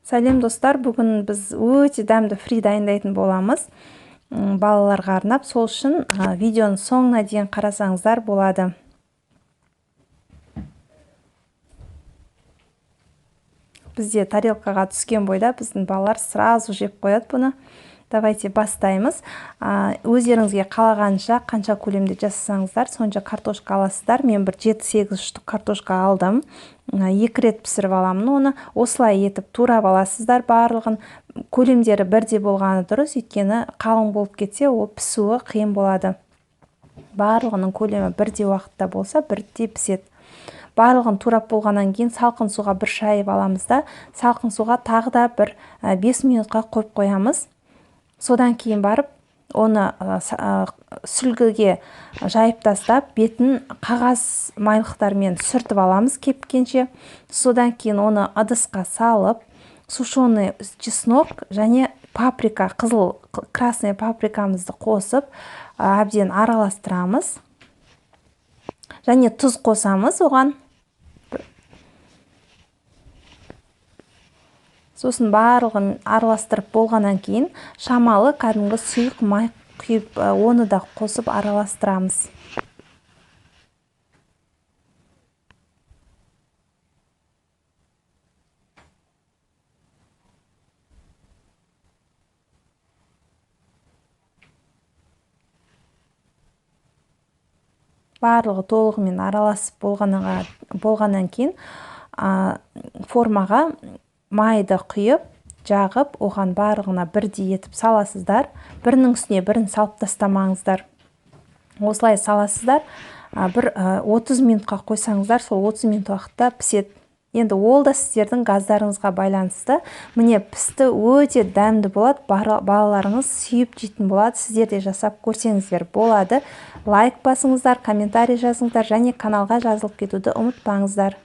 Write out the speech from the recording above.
Сәлем, достар! Бүгін біз өте дәмді фри дайындайтын боламыз балаларға арнап. Сол үшін видеоның соңына дейін қарасаңыздар болады. Бізде тарелкаға түскен бойда біздің балалар сразу жеп қояды бұны. Давайте бастаймыз. Өздеріңізге қалағанша, қанша көлемде жасасаңыздар, сонша картошка аласыздар. Мен бір 7-8 штук картошка алдым. 2 рет пісіріп аламын оны. Осылай етіп турап аласыздар барлығын. Көлемдері бірдей болғаны дұрыс, өйткені қалың болып кетсе, ол пісуі қиын болады. Барлығының көлемі бірдей уақытта болса, бірдей піседі. Барлығын турап болғаннан кейін салқын суға бір шайып аламыз да, салқын суға тағы да бір 5 минутқа қойып қоямыз. Содан кейін барып оны сүлгіге жайып тастап, бетін қағаз майлықтармен сүртіп аламыз кепкенше. Содан кейін оны ыдысқа салып, сушеный чеснок және паприка, қызыл, красный паприкамызды қосып, әбден араластырамыз және тұз қосамыз оған. Сосын барлығын араластырып болғаннан кейін шамалы кәдімгі сұйық май құйып, оны да қосып араластырамыз. Барлығы толығымен араласып болғаннан кейін формаға майды құйып, жағып, оған барлығына бірдей етіп саласыздар. Бірінің үстіне бірін салып тастамаңыздар. Осылай саласыздар. Бір 30 минутқа қойсаңыздар, сол 30 минут уақытта піседі. Енді ол да сіздердің газдарыңызға байланысты. Міне, пісті, өте дәмді болады. Балаларыңыз сүйіп жейтін болады. Сіздер де жасап көрсеңіздер болады. Лайк басыңыздар, комментарий жазыңыздар және каналға жазылып кетуді ұмытпаңыздар.